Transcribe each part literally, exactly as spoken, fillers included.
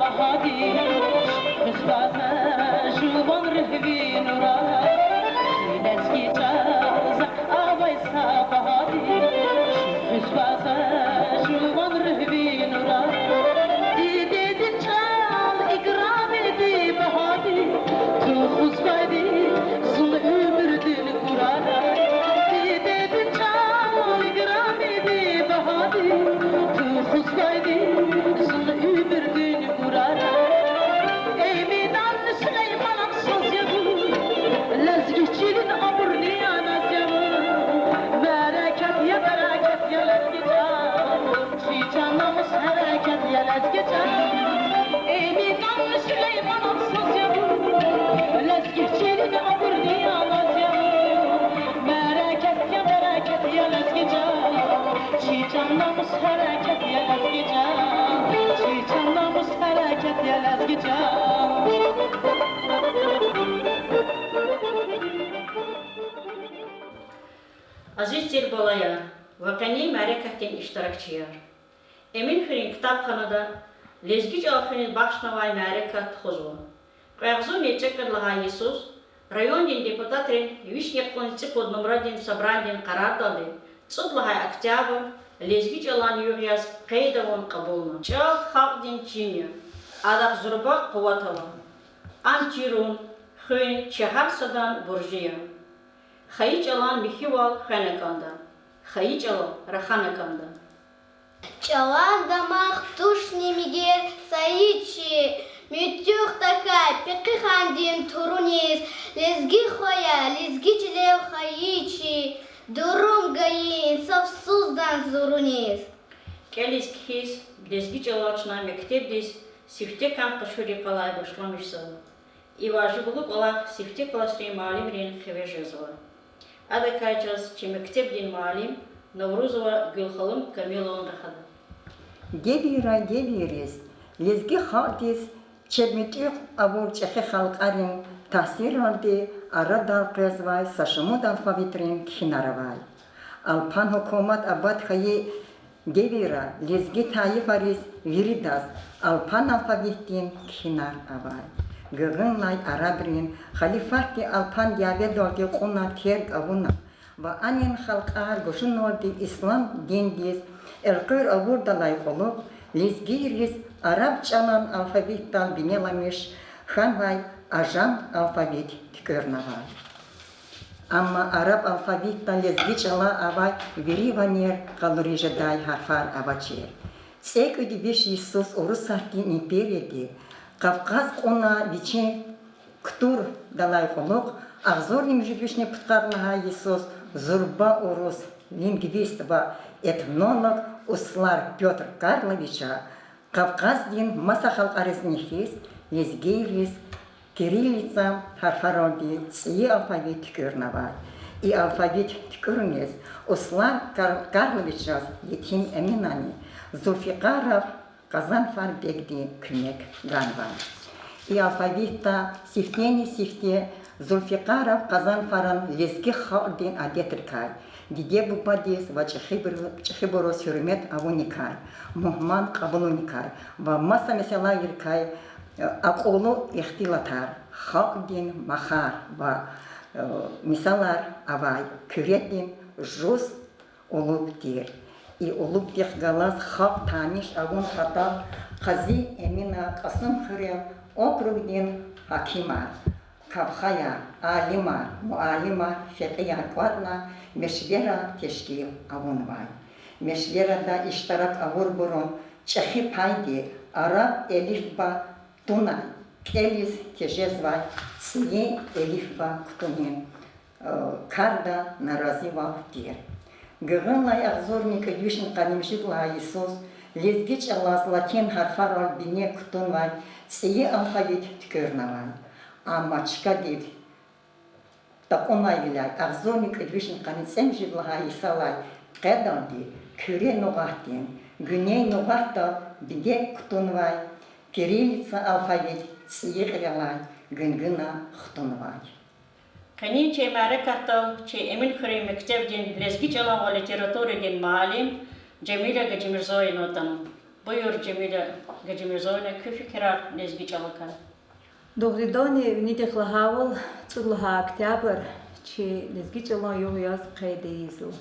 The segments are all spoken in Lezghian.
Багьади, хуьзвай за жуван руьгь ви нурар, лезги чӀал за авай са багьади, хуьзвай за жуван руьгь ви нурар. Дидедин чӀал играмиди багьади, тухузвайди зун уьмуьрдин гурарай. Дидедин чӀал играмиди багьади, тухузвайди зун уьмуьрдин гурарай. Эминан, Сулейманан саз я вун, лезги чилин абурни аназ я вун. Мярекат я, берекет я, лезги чӀал, чи чан намус, гьерекет я, лезги чӀал. Эминан, Сулейманан саз я вун, лезги чилин абурни аназ я вун. Мярекат я, берекет я, лезги чӀал, чи чан намус, гьерекет я, лезги чӀал, чи чан намус, гьерекет я, лезги чӀал. Азиз тир балаяр ва къенин мярекатдин иштиракчияр! Эминхуьруьн ктабханада лезги чӀал хуьниз бахшнавай мярекат тухузва. Кьве агъзурни цӀекӀуьд лагьай йисуз райондин депутатрин вишни кьудкъанни цӀипуд нумрадин собранидин къарардалди цӀуд лагьай октябрь лезги чӀалан югъ яз къейд авун кьабулна. ЧӀал халкьдин чин я, адахъ зурба къуват ава. Ам чирун, хуьн, чи гьар садан буржи я. Хайи чӀалан михьивал хвена кӀанда, хайи чӀалал рахана кӀанда. ЧӀалан дамах тушни мигер цайи чи, муьтӀуьгъ тахьай пехъи хандин туруниз, лезги хва я, лезги чилел хайи чи, дурум гайи инсафсуздан зуруниз. КӀелиз-кхьиз, лезги чӀалал чна мектебдиз сифте кам къачур йикъалай башламишзава. И важиблу кӀвалах сифте классрин муаллимрин хиве жезва. Адакай чаз чи мектебдин муаллим Наврузова Гуьлханум Камиловна рахада. Гевирай гевириз, лезги халкьдиз чеб муьтӀуьгъ авур чӀехи халкьарин таъсиралди арадал къвезвай са шумуд алфавитрин кхьинар авай. Алпан гьукумат абад хьайи гевирра лезги тайифариз виридаз алпан алфавитдин кхьинар авай. Гуьгъуьнлай арабрин халифатди алпан дяведалди кьуна терг авуна ва анин халкьар гужуналди ислам диндиз элкъуьр авурдалай кьулухъ лезгийриз араб чӀалан алфавитдал бинеламиш хьанвай ажан алфавит туькӀуьрнавай. Амма араб алфавитда лезги чӀала авай вири ванер къалуриз жедай гьарфар авачир. ЦӀекӀуьд виш йисуз Урусатдин империяди Къавкъаз кьуна вичин кутурдалай кьулухъ, агъзурни муьжуьд вишни пудкъад лагьай йисуз зурба урус лингвист ва этнолог Услар Пётр Карловича Къавкъаздин маса халкьаризни хьиз, лезгийриз кириллица гьарфаралди цӀийи алфавит туькӀуьрнавай. И алфавит туькӀуьруназ Услар Кар-, Карловичаз етим Эминани Зулфикъаров Къазанфар бегди куьмек ганва. И алфавитда сифтени-сифте Зулфикъаров Къазанфаран лезги халкьдин адетрикай, диде-бубадиз ва чӀехибур-, чӀехибуруз гьуьрмет авуникай, мугьман кьабулуникай ва маса месэлайрикай, э, акьуллу ихтилатар, халкьдин махар ва, э, мисалар авай Куьредин жуз улуб тир. И улубдихъ галаз халкь таниш авун патал Къази Эмина Кьасумхуьрел округдин гьакимар, кавхаяр, алимар, муаллимар, фекьияр кӀватӀна мешвера тешкил авунвай. Мешверада иштирак авурбурун чӀехи пайди араб элифба тунай, кӀелиз тежезвай цӀийи элифба кутунин, э, карда наразивал тир. Гуьгъуьнлай агъзурни кӀуьд вишни къанни муьжуьд лагьай йисуз лезги чӀалаз латин гьарфарал бине кутунвай цӀийи алфавит туькӀуьрнавай. Амма чкадив такьунвайвиляй агъзурни кӀуьд вишни къанни цӀемуьжуьд лагьай йисалай къедалди Куьре нугъатдин Гуьней нугъатдал бине кутунвай кириллица алфавит цӀийи кьилелай гуьнгуьна хтунвай. Къенин чи мярекатдал чи Эминхуьруьн мектебдин лезги чӀалан ва литературадин муаллим Жемиля Гаджимирзоевна атанва. Буюр, Жемиля Гаджимирзоевна, куь фикирар лезги чӀалакай. Дугъриданни, винидихъ лагьайвал, цӀуд лагьай октябрь чи лезги чӀалан югъ яз къейд ийизва.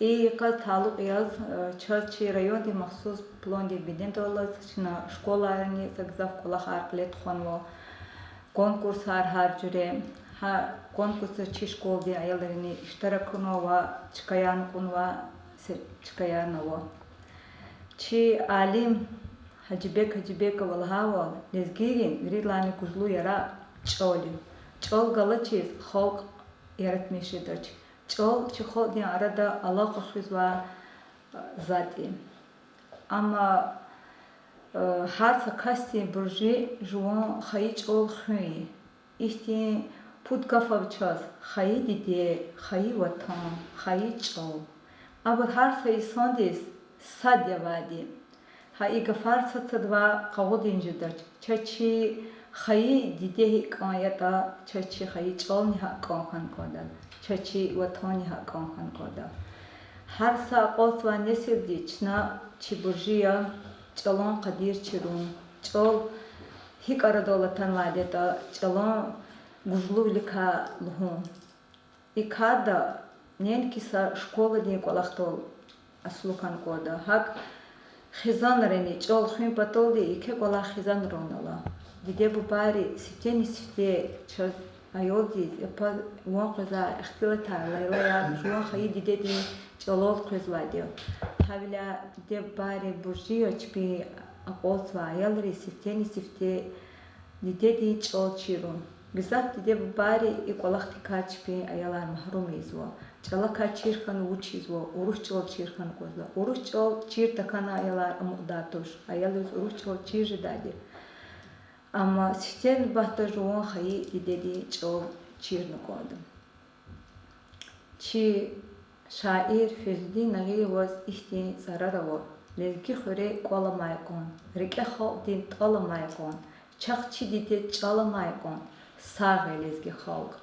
И йикъаз талукь яз, э, чаз чи райондин махсус пландин бинедаллаз чна школайрани са гзаф кӀвалахар кьиле тухванва. Конкурсар гьар жуьре. Гьа конкурсда чи школадин аялрини иштирак авунва ва чкаярни кьунва, се-, чкаярни ава. Чи алим Гьажибек Гьажибекова лагьайвал, лезгийрин виридалайни гужлу яракь чӀал я. ЧӀал галачиз халкь яратмиш жедач. ЧӀал чи халкьдин арада алакъа хуьзвай затӀ я. Амма, э, гьар са касдин буржи жуван хайи чӀал хуьн я. Ихьтин пуд гаф ава чаз: хайи диде, хайи ватан, хайи чӀал. Абур гьар са инсандиз сад я авайди. Гьа и гафар сад-садавай къагъудиз жедач. Чаз чи хайи диде гьикӀ кӀан ятӀа, чаз чи хайи чӀални гьакӀ кӀан хьана кӀанда, чаз чи ватанни гьакӀ кӀан хьана кӀанда. Гьар са акьалтзавай несилди чна чи буржи я чӀалан къадир чирун, чӀал гьикӀ арадал атанвайди ятӀа, чӀалан гужлувиликай лугьун. И карда неинки са школадин кӀвалахдал аслу хьана кӀанда, гьакӀ хизанрани чӀал хуьн паталди еке кӀвалах хизанрани ала. Диде-бубайри сифтени-сифте чаз, аялдиз, япа, ван къвезвай ихтилатар, лайлаяр жуван хайи дидедин чӀалал къвезвайди я. Гьавиляй диде-бубайрин буржи я чпин акьалтзавай аялриз сифтени-сифте дидедин чӀал чирун. Гзаф диде-бубайри и кӀвалахдикай чпин аялар магьрум ийизва. ЧӀалакай чир хьана вуч ийизва? Урус чӀал чир хьана кӀанзава. Урус чӀал чир тахьана аялар амукьдай туш. Аялриз урус чӀал чир жедайди я. Амма сифте нубатда жуван хайи дидедин чӀал чирна кӀанда. Чи шаир Фейзудин Нагъиеваз ихьтин цӀарар ава: Лезги хуьре кӀвал амай кьван, рикӀе халкьдин тӀал амай кьван, чахъ чи дидед чӀал амай кьван, сагъ я лезги халкь.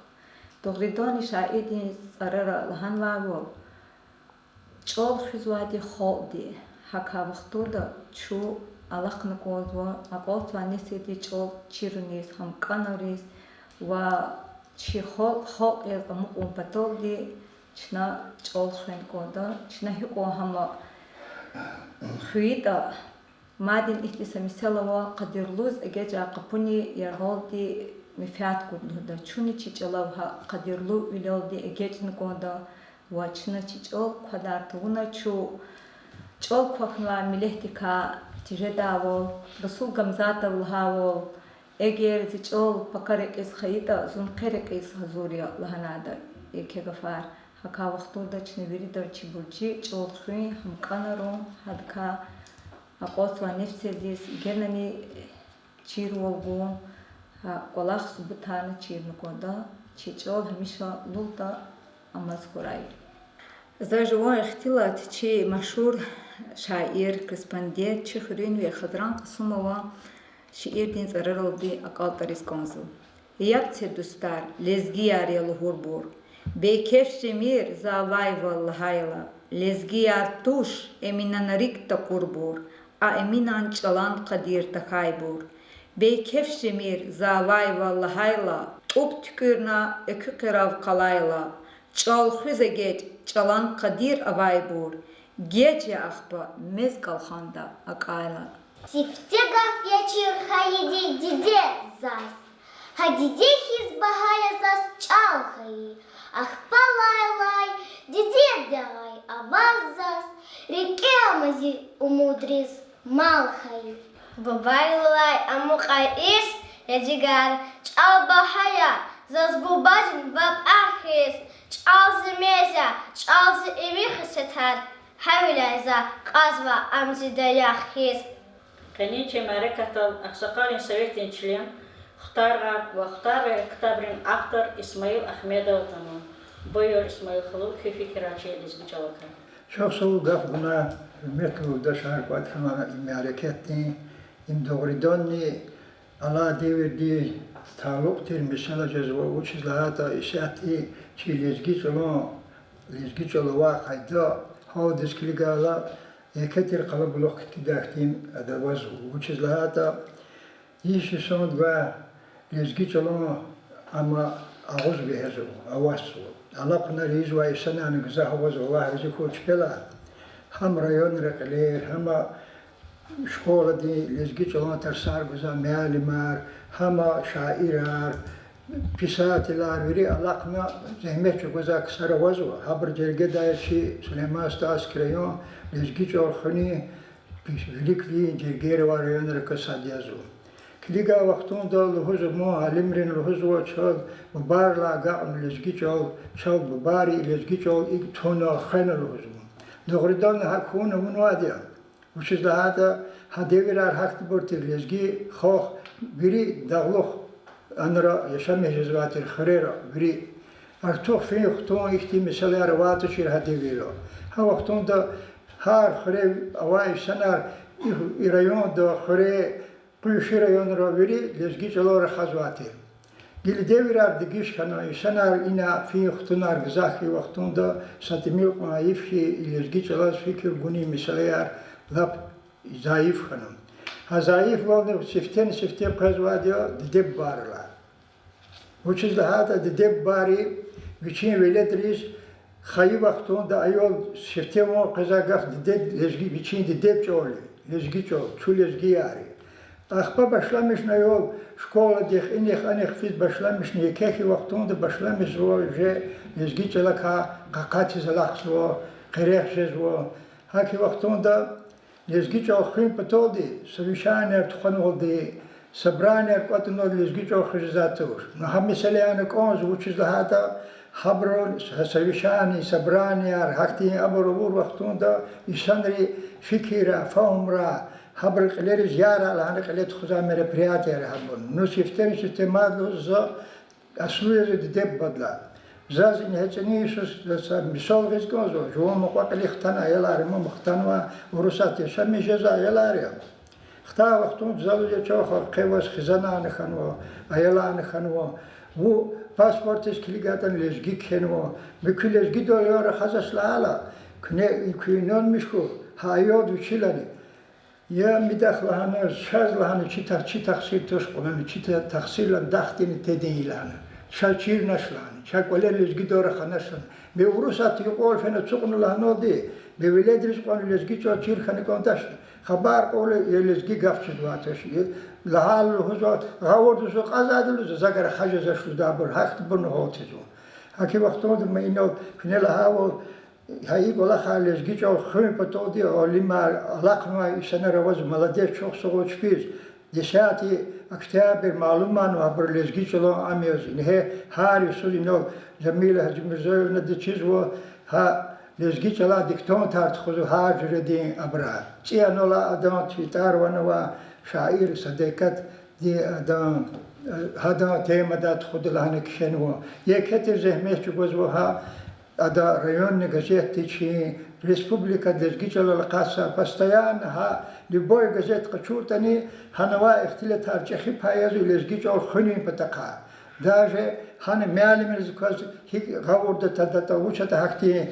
Дугъриданни, шаирдин цӀарара лагьанвайвал, чӀал хуьзвайди халкьди я. Гьакай вахтунда чун алахъна кӀанзава акьалтзавай несилдиз чӀал чируниз, гьам кӀанариз ва чи халкь халкь яз амукьун паталди чна чӀал хвена кӀанда. Чна гьикьван гьам хуьйтӀа, мадни ихьтин са мисал ава: къадирлуз эгечӀай къапуни яргъалди менфят гуда лугьуда. Чунни чи чӀалав гьа къадирлувилелди эгечӀна кӀанда ва чна чи чӀал квадар тавуна чун чӀал квахьнавай миллетдикай тежедайвал, Расул Гамзатов лагьайвал: эгер зи чӀал пака рекьиз хьайитӀа, зун къе рекьиз гьазур я лагьанайтӀа, еке гафар. Гьакай вахтунда чна вирида чи буржи чӀал хуьн, гьам кӀанарун, гьадакай акьалтзавай несилдиз генани чирвал гун, гьа кӀвалах субутарна чирна кӀанда. Чи чӀал гьамиша лугьуда, амаз хьурай. За жуван ихтилат чи машгьур шаир, корреспондент, чи хуьруьнви Хазран Кьасумован шиирдин цӀараралди акьалтӀариз кӀанзава. Яб це, дустар, лезгияр я лугьурбур, бейкеф жемир за авайвал лагьайла, лезгияр туш Эминан рикӀ такурбур, а Эминан чӀалан къадир тахьайбур. Бейкеф жемир за авайвал лагьайла, тӀуб туькӀуьрна экуь къирав къалайла, чӀал хуьз эгечӀ, чӀалан къадир авайбур, геж я ахпа мез кӀалханда акӀайла. Сифте гаф я чир хьайиди диде заз. Гьа диде хьиз багьа я заз чӀал хьайи. Ахпа лайлай дидедивай аваз заз, рикӀе ама зи умудриз мал хьайи. Бубайрилай амукьай ирс я, жигер, чӀал багьа я заз бубадин вакьар хьиз, чӀал зи мез я, чӀал зи иви хесетар, гьавиляй за кьазва ам зи даях хьиз. Къенин чи мярекатдал Агъсакъалрин советдин член, Хтаргъар ва Хтаргъвер ктабрин автор Исмаил Ахмедов атанва. Буюр, Исмаил халу, куь фикирар чи лезги чӀалакай. Чухсагъул гаф гунай, гьуьрметлу юлдашар, кӀватӀ хьанвай и мярекатдин. Им дугъриданни алай девирдиз талукь тир месэла жезва, вучиз лагьайтӀа исятда чи лезги чӀалан, лезги чӀал авай къайда, гьалдиз килигайла, Еке тир къалабулух кткидай хьтин ада авазва. Вучиз лагьайтӀа йис йисан гвай лезги чӀалан ама агъуз вегьезва, авазва. Алакьунар ийизвай инсанарни гзаф авазва, Аллагь рази хьуй чпелай. Гьам районра кьилер, гьам школадин лезги чӀалан тарсар гузвай муаллимар, гьам шаирар, писателар, вири алакьна зегьмет чӀугвазвай ксар авазва. Гьабурун жергедай чи Сулейман-Стальский район лезги чӀал хуьнин вилик вичин жергейра авай районрикай сад язва. Килигай вахтунда лугьузва, ман алимрин лугьузва, чал бубайрилай агакьна лезги чӀал, чал бубайри лезги чӀал икӀ туна, хвена лугьузва. Дугъриданни гьакӀ хьун авунвайди я. Вучиз лагьайтӀа гьа девирар гьахьтинбур тир, лезги халкь вири дагълух анра яшамиш жезвай тир, хуьрера вири. Артух фин-хтун, ихьтин месэлаяр авай тушир гьа девирда. Гьа вахтунда гьар хуьре авай инсанар и, и районда, хуьре, къунши районра вири лезги чӀалал рахазвай тир. Гила девирар дегиш хьана, инсанар ина фин-хтунар гзаф хьайи вахтунда са тӀимил кьван йиф хьи, и лезги чӀалаз фикир гунин месэлаяр лап зайиф хьана. Гьа зайифвални сифтени-сифте къвезвайди я диде-бубайрилай. Вучиз лагьайтӀа диде-бубайри вичин веледриз хайи вахтунда аял сифте ван къвезвай гаф диде, лезги, вичин диде чӀал я, лезги чӀал, чун лезгияр я. Ахпа башламишна аял школадихъ, инихъ-анихъ физ башламишна, еке хьайи вахтунда башламишзава уже лезги чӀалакай къакъатиз алахъзава, къерех жезва. ГьакӀ хьайи вахтунда лезги чӀал хуьн паталди совещаниеяр тухванвалди, собраниеяр кӀватӀунвалди лезги чӀал хуьз жезвайди туш. Ну, гьа месэлаяр кӀанзава, вучиз лагьайтӀа гьабуру совещание, собраниеяр, гьахьтин абур авур вахтунда инсанрин фикирра, фагьумра, гьабурун кьилериз яр лагьана кьиле тухузвай мероприятиеяр гьабур. Ну, сифтени-сифте мад лугьуз за, аслу язва диде-бубадилай. Заз ингье цӀинин йисуз са мисал гъиз кӀанзава, жуван мукьва-кьили хтана аялар я, ман хтанва, Урусатда яшамиш жезвай аялар я. Хтай вахтунда зал я чӀал хъваз, хъваз хизанарни хьанва, аяларни хьанва. Вун паспортдиз килигайтӀани лезги кхьенва. Муькуь лезги далдал рахазвач лагьайла, куьне, куьн инанмиш хьухь, гьа аялди вичилани я мидахъ лагьана, чаз лагьана, чи та-, чи тахсир туш кьван, чи та-, тахсирдин дахдини тедин я лагьана. Чаз чирнач лагьана, чаз кӀвалер лезгидал раханач лагьана. Бес Урусатда юкьвал фена ацукьна лагьаналди, бес веледриз кьван лезги чӀал чир хьана кӀандачни? Хабар кьурла, я лезги гаф чизвай туш, я лагьайла лугьузва, гъавурда зун кьазвайди лугьузва, за гьакӀ рахаз жезвач лугьузвайбур, гьахьтинбурни гьалтзава. ГьакӀ хьайи вахтунда ман инал куьне лагьайвал, гьа икӀ кӀвалахар лезги чӀал хуьн паталди алимар, алахънавай инсанар авазва, молодец, чухсагъул чпиз. Десятый октябрь малумарнава абуру лезги чӀалан ам яз. Ингье гьар йисуз инал Жамила Гьажимирзоевнади чизва, гьа лезги чӀалай диктантар тухузва гьар жуьредин абурай. ЦӀи анал адан твитар ван ава, шаир Садекатди адан, гьадан темадай тухуда лагьана кхьенва. Еке тир зегьмет чӀугвазва гьа ада районный газетди чин, республикада лезги чӀалал акъатзавай, постоянно гьа любой газет къачуртӀани, гьана авай ихтилатар чӀехи пай язва лезги чӀал хуьнин патахъай. Даже гьана муаллимриз кваз гьикӀ гъавурда тадатӀа, вуч ятӀа, гьахьтин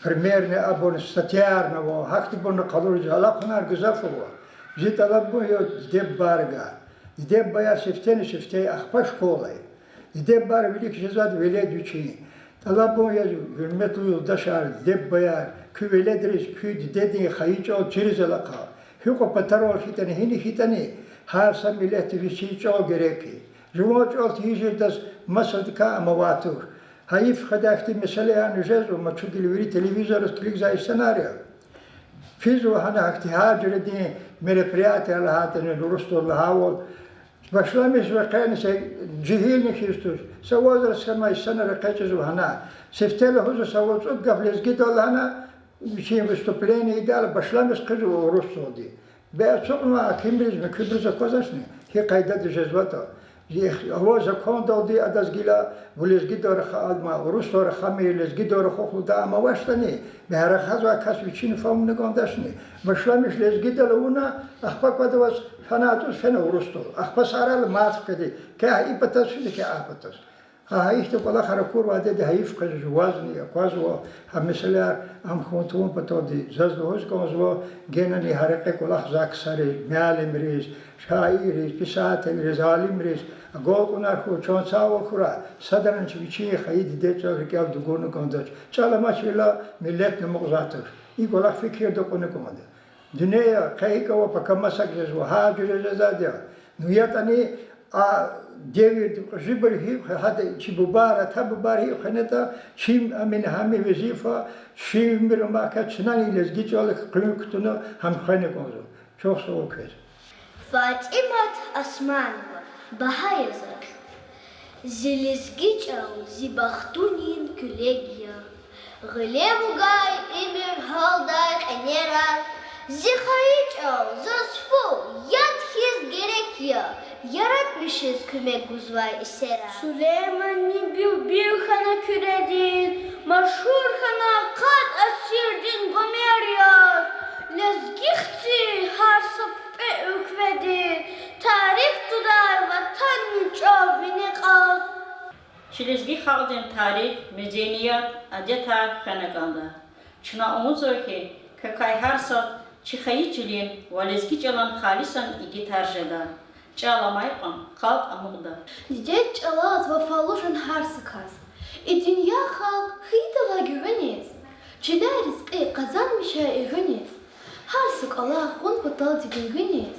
примерный абурун статьяярни ава, гьахьтинбурни къалуриз алахъунар гзаф ава. Зи тӀалабун я диде-бубайрикай. Диде-бубаяр сифтени-сифте, ахпа школа я. Диде-бубайрин вилик жезвайди велед вичин. ТӀалабун я, гьуьрметлу юлдашар, диде-бубаяр, куь веледриз куь дидедин хайи чӀал чириз алахъа. Гьикьван патарал хьайитӀани, гьина хьайитӀани, гьар са миллетди вичин чӀал герек я. Жуван чӀал тийижирдаз масадакай ам авай туш. Гьайиф, къе ахьтин месэлаярни жезва, ма чун гила вири телевизордиз килигзавай инсанар я. Физва гьана гьахьтин гьар жуьредин мероприятие лагьайтӀани, урусдал лагьайвал, башламишзава къени, са жегьилни хьиз туш. Са возраст хьанвай инсанар экъечӀзава гьана. Сифте лугьузва са вад-цӀуд гаф лезгидал лагьана, вичин выступление ийидайла башламиш хъийизва урусдалди. Бес ацукьнавай акимриз, муькуьбуруз аквазвачни, гьи къайдада жезватӀа. Ава закондалди адаз гила, вун лезгидал рахама, урусдал рахамир, лезгидал рахух лугьудай ам авачтӀани, бес рахазвай кас вичини фагьумна кӀандачни? Башламиш лезгидал авуна, ахпа квада ваз фена атӀуз фена урусдал. Ахпа сарал мад хкведи, квехъ и патаз фида, квехъ а патаз. Гьа ихьтин кӀвалахар акурвайди гьайиф къвезва, жувазни аквазва гьа месэлаяр. Ам хьун тавун паталди заз лугьуз кӀанзава, генани гьа рекье кӀвалахзавай ксариз, муаллимриз, шаирриз, писателриз, алимриз агалкьунар хьуй, чан сагъвал хьурай. Садрани чи вичин хайи дидед чӀал рикӀел дугурна кӀандач. ЧӀал амачирла, миллетни амукьзавайди туш. И кӀвалах фикирда кьуна кӀанда. Дуьнья я, къе икӀ ава, пака масакӀ жезва, гьа жуьре жезвайди я. Ну ятӀани, а девирдин кьуьзуьбур гьикӀ, гьада чи бубайри, ата-бубайри гьикӀ хвенатӀа, чим амин гьам и везифа, чимир амайкай чнани лезги чӀалахъ къуьн кутуна гьам хвена кӀанзава. Чухсагъул квез. ФатӀимат Османова, Багьа я заз. Зи лезги чӀал зи бахтунин куьлег я. Гъиле вугай уьмуьр гьалдай кьенерай, зи хайи чӀал заз фу яд хьиз герек я, яратмишиз куьмек гузвай эсерар. Сулейманни билбил хьана Куьредин, машгьур хьана къад асирдин Гомер яз, лезги хци гьар са пипӀе уьлкведи, тарих тудай ватанни чӀал вине кьаз. Чи лезги халкьдин тарих, меденият, адетар хвена кӀанда. Чна умудзава хьи, квекай гьар сад чи хайи чилин ва лезги чӀалан халисан игитар жеда. ЧӀал амай кьван халкь амукьда. Дидед чӀалаз вафалу жен гьар са кас, и дуьнья халкь хьайидалай гуьгъуьниз, чилай ризкьи къазанмишай уьгъуьниз, гьар са кӀвалах гъун паталди гуьнгуьниз,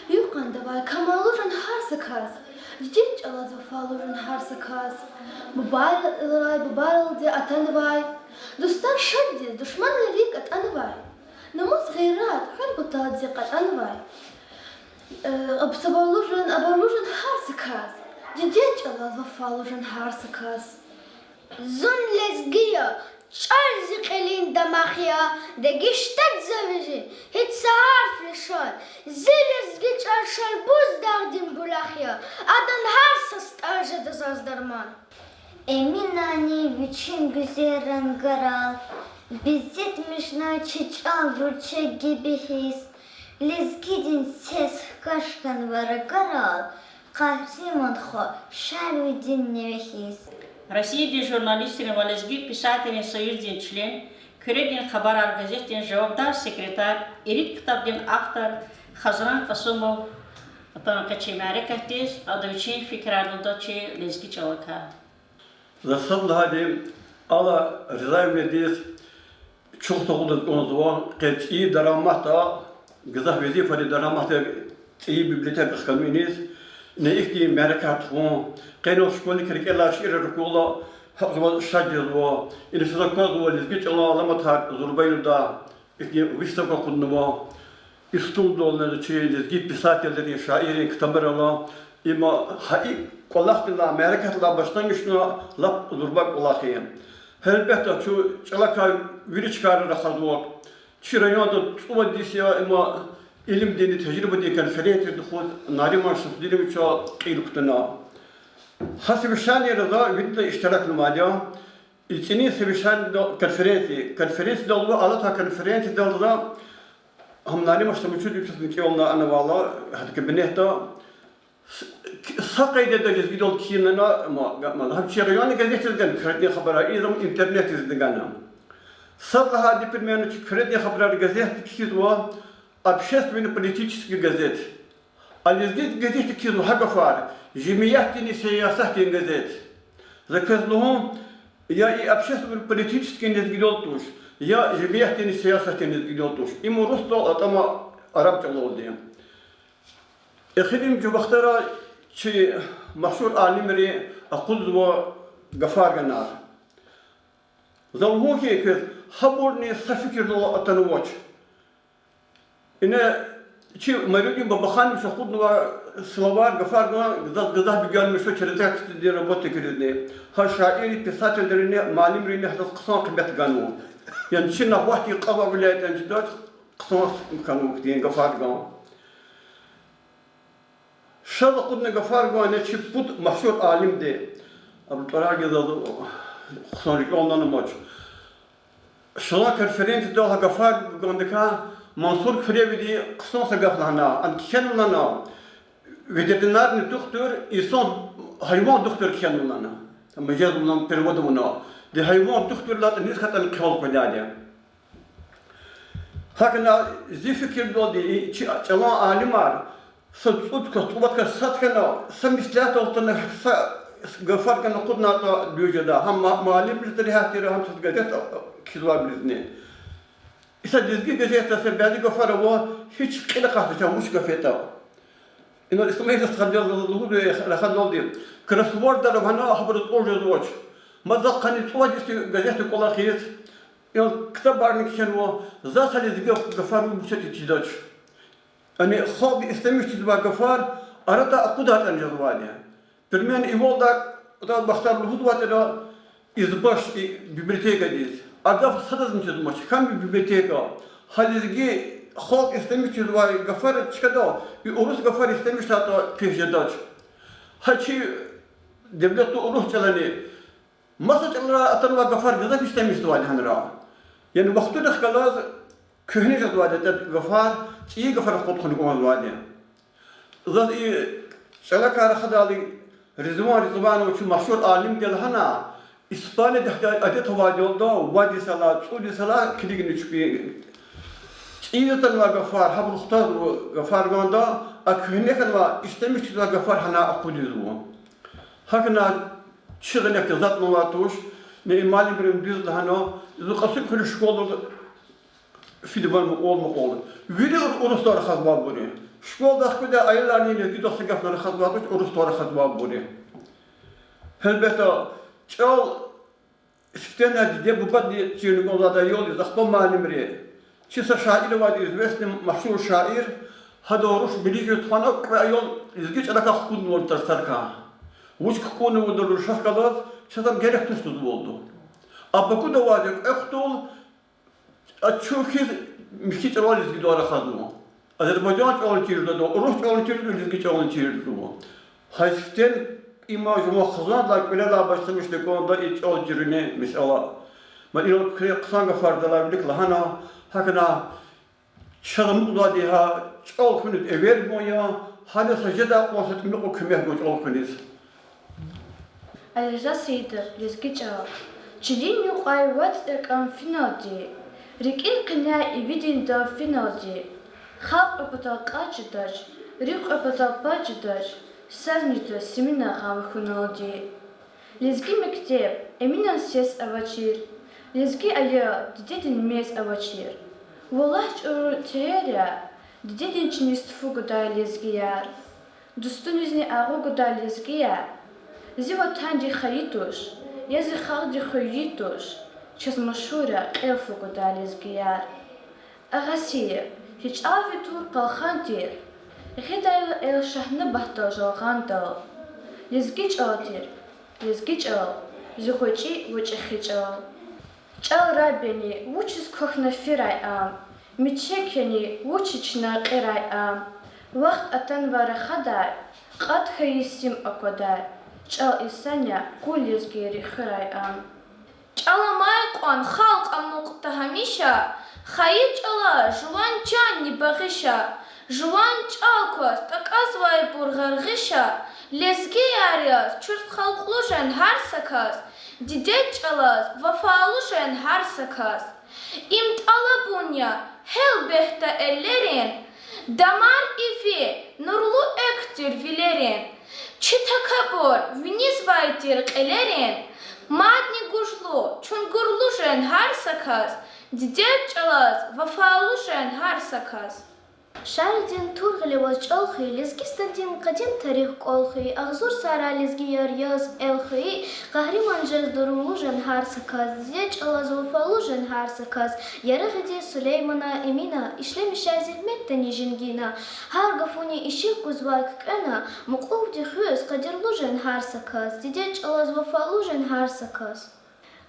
юкьвандавай камаллу жен гьар са кас, дидед чӀалаз вафалу жен гьар са кас, бубайрилай, бубайрилди атанвай, дустар шаддиз, душманрин рикӀ атӀанвай, намус-гъейрат хуьн паталди кьатӀанвай, э, аб-, сабурлу жен, абурлу жен гьар са кас, дидед чӀалаз вафалу жен гьар са кас. Зун лезги я, чӀал зи кьилин дамах я, дегиш тад за вижин гьич са гьарф-лишан, зи лезги чӀал Шалбуз дагъдин булах я, адан гьар са стӀал жеда заз дарман. Эминани вичин гуьзел рангарал безетмишна чи чӀал руче гебе хьиз, лезгидин сес хкаж хьанва рагарал, къагьриман хва Шарвидин неве хьиз. Россиядин журналистрин ва лезги писателрин союздин член, Куьредин хабарар газетдин жавабдар секретарь, ирид ктабдин автор Хазран Кьасумов атана къе чи мярекатдиз, ада вичин фикирар лугьуда чи лезги чӀалакай. За сад лагьайди, Алла Ризаевнадиз чухсагъул лугьуз кӀанзава, къе цӀийи дараматда, гзаф везифайрин дараматда цӀийи библиотека хкана иниз, ина ихьтин мярекат тухун, къенал школьникри рикӀелай шиирар акурла, гьакьваз шад жезва, ина чаз аквазва лезги чӀалан аламатар зурба юлда, ихьтин выставка акъуднава. И столдални чи лезги писателрин, шаиррин ктабар ала, има гьа и кӀвалахдилай, мярекатдилай башламишна лап зурба кӀвалах я. Гьелбетда, чун чӀалакай вири чкайра рахазва. Чи районда цӀувад йис я има илимдинни тежрибадин конференция тухуз Нариман Шамсудиновича кьил кутуна. Гьа совещаниера за вирида иштиракнавайди я. И цӀинин совещаниедал, конференция, конференциядал ва алатай конференциядал за гьам Нариман Шамсудиновичаз кӀевна анавайла, гьадан кабинетда, с-, к-, са къайдада лезгидал кхьинна, ма, ма, гьам чи райондин газетдиз гана, Куьредин хабарар, и зам интернетдиз гана. Сад лагьайди, примерно, чи Куьредин хабарар газетдиз кхьизва, общественно-политический газет. А лезги газетдиз кхьизва гьа гафар, жемиятдинни сиясатдин газет. За квез лугьун, я и общественно-политический лезгидал туш, я жемиятдинни сиясатдин лезгидал туш. Им урусдал, атӀа ама араб чӀалалди. Эхиримжи вахтара чи машгьур алимри акъудзава гафарганар. За лугьун хьи квез, гьабурни са фикирдал атанвач. Ина чи Майрудин Бабаханович акъуднавай словарь, гафарган, гзаф, гзаф бегенмиш я чи редакциядин работникризни. Гьа шаиррин, писателринни, муаллимринни гьадаз хъсан къимет ганва. Яни чи нагъватдин кьван вилаятдани чидач, хъсан хьанва ихьтин гафарган. Шаз акъудна гафарган ина чи пуд машгьур алимди, абурун тӀварар гила заз хъсан рикӀел алаз амач. Шалан конференциядал гьа гафаргандикай Мансур Куьревиди хъсан са гаф лагьана, ам кхьенва лагьана, ветеринарный духтур, инсан, гьайван духтур кхьенва лагьана. Мажаз авуна, перевод авуна. Ди гьайван духтур лагьайтӀа, низ хьайитӀани хъел къведайди я. ГьакӀ хьана, зи фикирдалди, и чи чӀалан алимар са цӀуд кас, цӀувад кас сад хьана, са меслятдал атана, са гафар гана акъуднатӀа дуьз жеда. Гьам ма-, муаллимриз регьят тир, гьам са газет кхьизвайбурузни. Исятда Лезги газетда са бязи гафар ава, гьич кьил акъатзавач, вуч гаф ятӀа. Инал Исмаил стхади лугьузва рахадалди, кроссвордра гьана гьабуруз кӀвал жезвач. Мад захъ къанни цӀувад йис газетда кӀвалахиз, инал ктабарни кхьенва, заз са лезги гафар вуч ятӀа чидач. Яни халкьди истемишзавай гафар арадай акъудайтӀани жезвайди я. Примерно, Ивалда, атӀа вахтар лугьузвайтӀа, избаш и библиотекадиз. А гаф садазни чизмач, кам я библиотека. Гьа лезги халкь истемишзавай гафар чкадал, и урус гафар истемишзавайтӀа пис жедач. Гьа чи девлетда урус чӀалани маса чӀаларай атанвай гафар гзаф истемишзавайди гьанра. Яни вахтунихъ галаз куьгьне жезвайди ятӀа гафар, цӀийи гафар акъуд хьана кӀанзавайди. Заз и чӀалакай рахадайла, Ризван Ризванович, машгьур алимди лагьана, Испанияда адет авайдалда вад йисалай, цӀуд йисалай килигна чпи. ЦӀийиз атанвай гафар, гьабуру хтанвай гафар ганда, а куьгьне хьанвай, истемишзавай гафар гьана акъудзава. ГьакӀ хьана, чи гъиле затӀ авай туш, ни и муаллимри дуьз лагьана, зун Кьасумхуьруьн школада фидайвал мукьвал-мукьвал. Вири урусдал рахазвайбур я. Школада хкведай аяларни лезгидал са гафни рахазвайди туш, урусдал рахазвайбур я. Гьелбетда, чӀал сифтени диде-бубади чирна кӀанзавайди я, ахпа муаллимри. Чи са шаир авайди, известный, машгьур шаир, гьада руш милли жуьре тухвана кьве аял лезги чӀалакай хкуднавай тарсарикай. Вуч кукӀварнавайди рушаз галаз, чаз ам герек туш лугьузвайди. А Бакуда авайди кьве хтул, а чун хьиз михьи чӀалал лезгидал рахазва. Азербайжан чӀалал чирзава, урус чӀалал чирзава, лезги чӀалал чирзава. Гьа сифтени има жуван хизандилай, кӀвалелай башламишна кӀанда и чӀал чирунин месэла. Ма инал куь хъсан гафар залай вилик лагьана, гьакӀ хьана, чаз амукьзавайди гьа чӀал хуьниз эвер гун я, гьада са жедай кьван са тӀимикьван куьмек гун чӀал хуьниз. Алирза Саидов, Лезги чӀал. Чилин юкьвай вацӀ ракӀан финалди, рикӀин къеняй ивидин дав финалди, халкь кьве патал кьаз жедач, рикӀ кьве патал пад жедач, сазни таз симина гъам хуьналди. Лезги мектеб Эминан сес авачир, лезги аял дидедин мез авачир. Валлагь, чӀуру тейэр я, дидедин чиниз туфу гудай лезгияр. Дустунизни агъу гудай лезгияр. Зи ватанди хайи туш, я зи халкьди хвейи туш, чаз машгьур я кьел фу гудай лезгияр. Агъасиев, гьи чӀал ви тур, къалхан тир, гъидайла эл Шагьнабатдал, Жалгъандал. Лезги чӀал тир, лезги чӀал, зи гъвечӀи ва чӀехи чӀал. ЧӀал раб яни, вучиз квахьна фирай ам? Мичек яни, вучиз чна кьирай ам? Вахт атанва рахадай, кьатӀ хьайи сим аквадай. ЧӀал инсан я, къуй лезгийри хуьрай ам. ЧӀал амай кьван халкь амукьда гьамиша, хайи чӀалаз жуван чанни багъиша. Жуван чӀал кваз такьазвайбур гъаргъиша, лезгияр яз чуьст халкьлу жен гьар са кас, дидед чӀалаз вафалу жен гьар са кас. Им тӀалабун я гьелбетда эллерин, дамар иви, нурлу экв тир вилерин. Чи такабур винизвай тир кьилерин, мадни гужлу, чуьнгуьрлу жен гьар са кас, дидед чӀалаз вафалу жен гьар са кас. Шаирдин тур гъиле аваз чӀал хьайи, Лезгистандин къадим тарих кӀвал хьайи, агъзур сагърай лезгияр яз эл хьайи, къагьриман жез дурумлу жен гьар са кас, дидед чӀалаз вафалу жен гьар са кас, Ярагъидин Сулеймана, Эмина, ишлемишай зегьметдани женгина, гьар гафуни ишигъ гузвай куькӀвена, мукьувди хуьз къадирлу жен гьар са кас, дидед чӀалаз вафалу жен гьар са кас.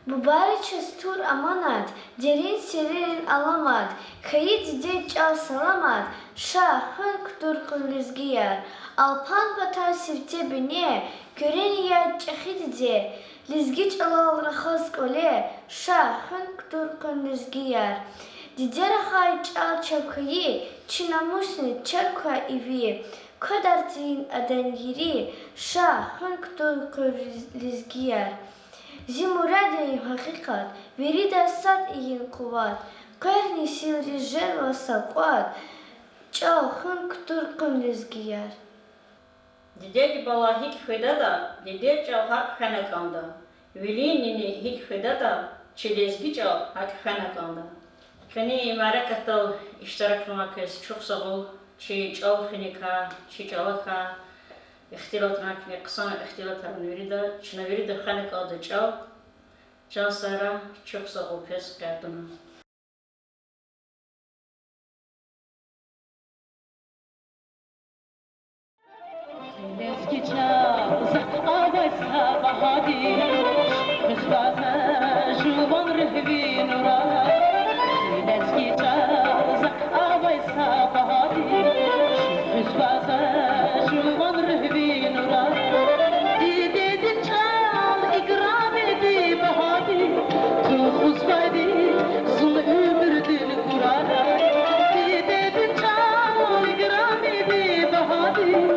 Бубайри чаз тур аманат, дерин сирерин аламат, хьайи дидед чӀал саламат, ша, хуьн кутур къуьн лезгияр, Алпан ватан сифте бине, куьрени яд чӀехи диде, лезги чӀалал рахаз кӀвале, ша, хуьн кутур къуьн лезгияр. Диде рахай чӀал чеб хьайи, Чи намусни чак квай иви, квадарцин адан ири, ша, хуьн кутур къуьн лезгияр. Зи мурад я им гьакъикъат, виридаз сад ийин къуват, къверни силриз жезва са кӀват, чӀал, хуьн кутур къуьн лезгияр. Дидеди бала гьикӀ хуьдатӀа, дидед чӀал гьакӀ хвена кӀанда. Вилин нини гьикӀ хуьдатӀа, чи лезги чӀал гьакӀ хвена кӀанда. Къенин и мярекатдал иштиракнавай квез чухсагъул, чи чӀал хуьникай, чи чӀалакай, ихтилатнавай квез хъсан ихтилатар вирида, чна вирида хвена кӀанда чӀал, чан сагърай, чухсагъул квез къе атуна. Лезги чӀал, захъ авай са багьа тир, хуьзвай за жуван руьгь ви нурар. Лезги чӀал, захъ авай са багьа тир, хуьзвай за жуван руьгь ви нурар. Дидедин чӀал играми тир, багьа тир, тухузвайди зун уьмуьрдин гурарай. Дидедин чӀал играми тир, багьа тир,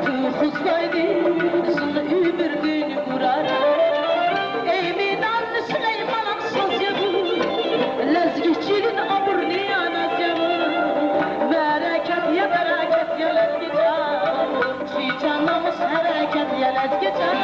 тухузвайди зун уьмуьрдин гурарай. Эминан, Сулейманан саз я вун, лезги чилин абурни я, наз я вун. Мярекат я, мярекат я лезги чӀал, чи чан намус, гьерекат я лезги чӀал.